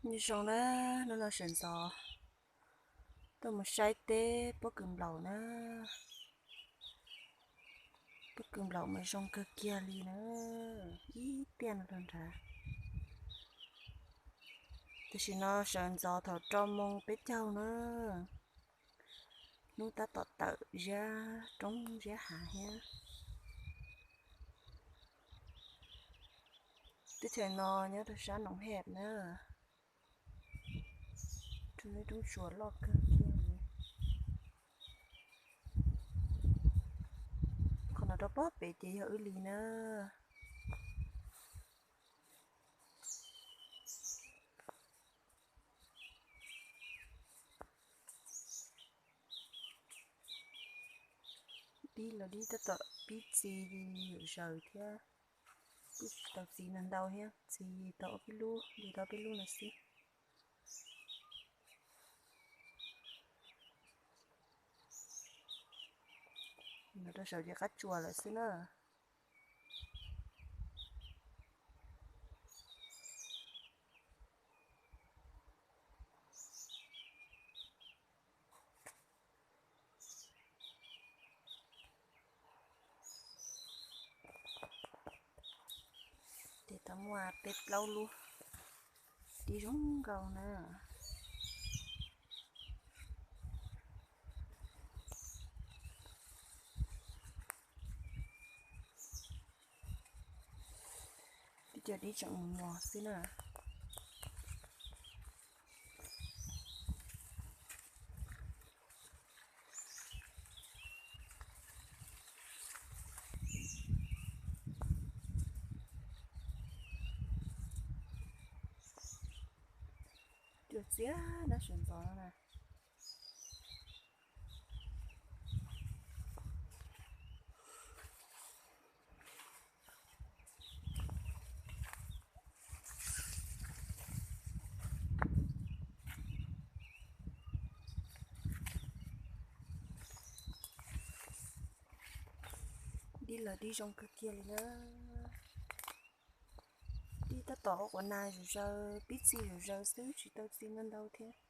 Nyob zoo na, hnub no sawv ntxov tuaj mus saib teb pob kws nplaum na. Pob kws nplaum mas zoo kawg kiag li na, ib tiaj no rau nrad. Tam sim no sawv ntxov thaum rau moos peb caug na, hnub tab tom tawm ziab roob ziab hav thiab. Teb chaws no nyob rau sab Noov Hej na, roob tsuas loj kawg kiag li. Qhov no rau pob pem ces yog wb li na. Dib los dib tab tom pib txi zaws thiab, kuj tsis tau txi ntau thiab, txi tau ob peb lub, li tau peb lub no xwb. Los rau saum ces qab tsuas lawm xwb na. Ces tau muaj peb plaub lub dib zoo nkauj na. Tib co dib tseem mos mos xwb na. Cuag txiab nab sawv ntxov no na. Dib los dib zoo kawg kiag li na. Dib tab tom quav na zom zaws, pib txi zom zaws xwb, tsis tau txi ntau ntau thiab.